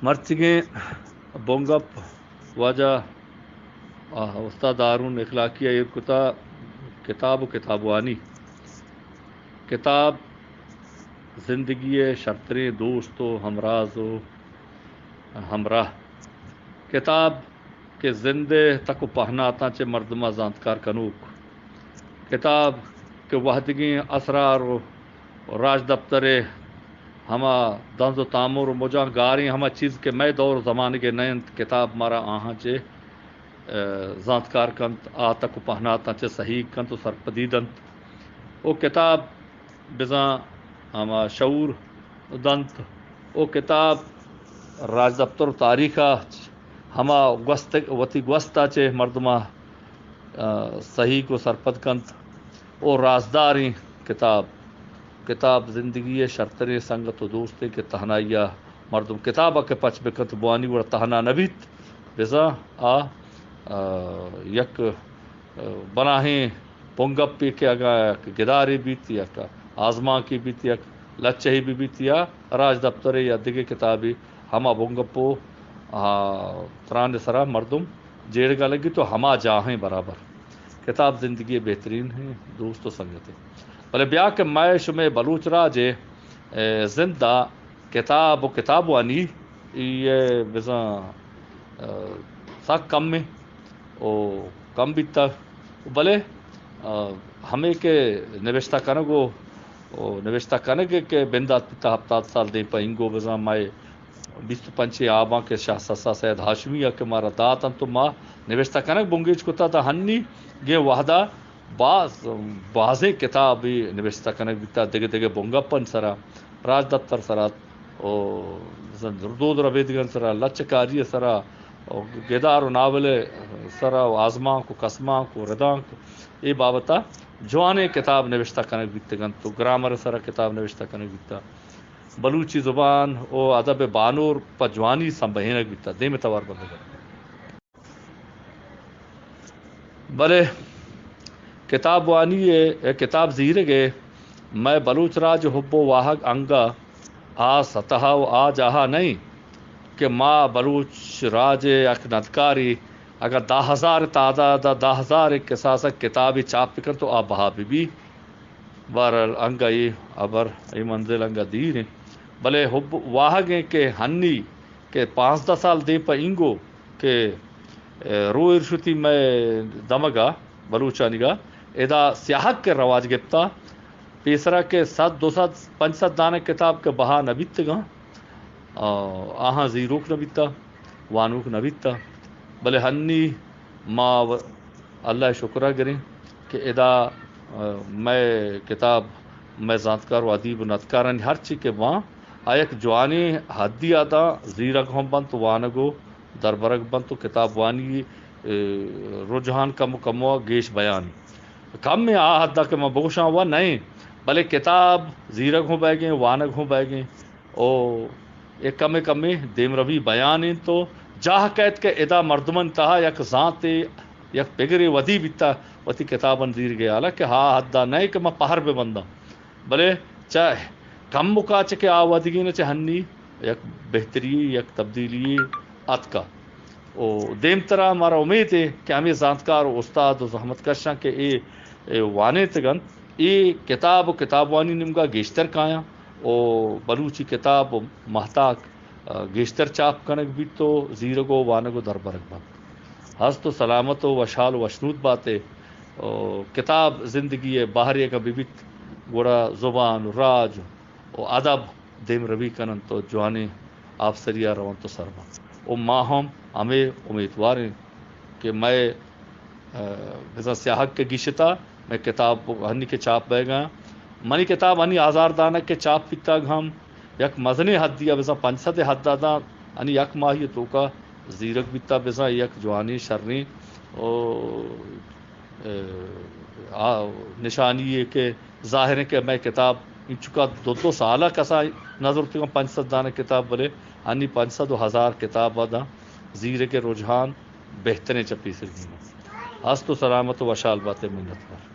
مرچیگیں بنگپ واجہ، آ، استاد ہارون اخلاقی ءَ ایر کتا، کتاب و کتابوانی۔ کتاب زندگی ءِ شرتریں دوست و ہمراز و ہمراہ۔ کتاب کہ زند ءِ تک و پہناتاں چہ مردماں زانتکار کنوک۔ کتاب کہ وہدگیں اسرار و راجدپتر ءِ ہما دنز و تامر و مجاں گاریں ہما چیز کہ مئے دور و زمانگ ءِ نہ انت، کتاب مارا آہاں چہ، ءَ، زانتکار کنت، آ تک و پہناتاں چہ سہیگ کنت و سرپدی دنت۔ و کتاب بزاں ہما شعور دنت و کتاب راجدپتر و تاریخ ءَ ہما گوست، وتی گوست ءَ چہ مردماں، ءَ، سہیگ و سرپد کنت و رازداریں کتاب۔ کتاب زندگی ءِ شرتریں سنگت و دوستے کہ تہنائی ءَ مردم کتاب ءَ کہ پچ بکنت، بوانی وڑ تہنا نہ بیت، بزاں آ، ءَ، یک، ءَ، بلاہیں بنگپے کہ اگاں یک گدارے بیت، یک آزمانکے بیت، یک لچہے بہ بیت یا راجدپترے یا دگہ کتابے، ہما بنگپ و، آ، تران ءِ سرا مردم جیڑگ ءَ لگیت و ہما جاہیں برابر۔ کتاب زندگی ءِ بہترین ہیں دوست و سنگتے۔ بلے بیا کہ مئے شمئے بلوچ راج ءِ، ءَ، زند ءَ کتاب و کتابوانی اے بزاں، ءَ، سک کم ایں و کم بیتگ۔ بلے، ءَ، ہمے کہ نبشتہ کنگ و، و نبشتہ کنگ کہ بندات بیتگ ہپتاد سال دیم پہ اینگو بزاں مئے بیست و پنچیں آباں کہ شاہ سسا سید ہاشمی ءَ کہ مارا دات انت و ما نبشتہ کنگ بنگیج کتا، تاں ہنی گیں وہدا باز، بازیں کتابے نبشتہ کنگ بیتا، دگہ دگہ بنگپانی سرا، راجدپتر سرا، و زند دود ربیدگانی سرا، لچہ کاری سرا، و گدار و ناول سرا، و آزمانک و کسمانک و ردانک، اے بابتا جوانیں کتاب نبشتہ کنگ بیتگ انت و گرامر سرا کتاب نبشتہ کنگ بیتا۔ بلوچی زبان و ادب بانور پہ جوانی سمبہینگ بیتا، دیم توار بندگ۔ بلے کتاب وانی ء، کتاب زیرگ ء مئے بلوچ راج ء حب و واہگ انگہ آ سطح و آ جاہ ء نہ انت کہ ما بلوچ راج ء یک ندکارے اگاں دہ ہزار تعداد ء، دہ ہزار کساس ء کتابے چاپ بہ کنت تو آ بہا بہ بیت۔ بہرحال انگہ اے ہبر، اے منزل انگہ دیر انت، بلے حب واہگ انت کہ ہنی کہ پانزدہ سال دیم پہ اینگو کہ، اے، رو ایر شتی مئے دمگا، بلوچانیگا، ادا سیاہگ کہ رواج گپتا، پیسرا کہ صد، دو سد، پنچ سد دانہ کتاب کہ بہا نہ بیتگاں، آ، آہاں زیروک نہ بیتا، وانوک نہ بیتا، بلے ہنی ما و-، اللہ ء شکر ء گریں کہ ادا، آ، مئے کتاب، مئے زانتکار و ادیب و ندکارانی ہرچی کہ باں، آ یک جوانیں حدی ء داں زیرگ ہم بنت، وانگ و دربرگ بنت و کتاب وانی، اے، رجحان کم و کم و گیش بیان۔ کم ء آ حد ء کہ من بگوشاں و نئیں، بلے کتاب زیرگ ہوں بئیگیں، وانگ ہوں بئیگیں۔ او اے کمے کمے دیمروی بیان انت و جاہ کئیت کہ ادا مردمانی تہا یک زانتے، یک پگرے ودی بیتا وتی کتابانی زیرگے، حالانکہ ہا حدا نئے کہ ما پہر بہ بنداں، بلے چہ کمکا چہ کہ آ ودگین چہ ہنی یک بہتری، یک تبدیلی اتکا۔ و دیمترا مارا امیت ہے کہ ہمے زانتکار و استاد و زحمت کشاں کہ اے، اے وانینتگنت، اے کتاب و کتابوانی نیمگا گیشتر کایاں و بلوچی کتاب و مہتاک، آ، گیشتر چاپ کنگ بیت و زیرگ و وانگ و دربرگ بنت۔ ہست و سلامت و وشحال و وشنود باتے و کتاب زندگی ء بہرے اگاں بہ بیت گڑا زبان و راج و ادب دیمروی کن انت و جوانیں آپسری ء رونت و سر بنت۔ و ما ہم ہمے امیتوار ایں کہ مئے، ء، بزاں سیاہگ کہ گیشتا، مئے کتاب ہنی کہ چاپ بئیگاں، منی کتاب ہنی ہزار دانگ کہ چاپ بیتگ ہم، یک مزنیں حدی ء بزاں پنچ سد ء حد ء داں، ہنی یک ماہی ء توکا زیرگ بیتا، بزاں یک جوانیں شریں و ء، آ نشانی یے کہ ظاہر ہے کہ مئے کتاب انچکا دو دو سال ء کسا نظر تکن پنچ سد دانہ کتاب، بلے ہنی پنچ سد و ہزار کتاب ء داں زیرگ ء رجحان بہتریں چہ پیسر دیم ء۔ ہست و سلامت و وشحال باتے، منت وار۔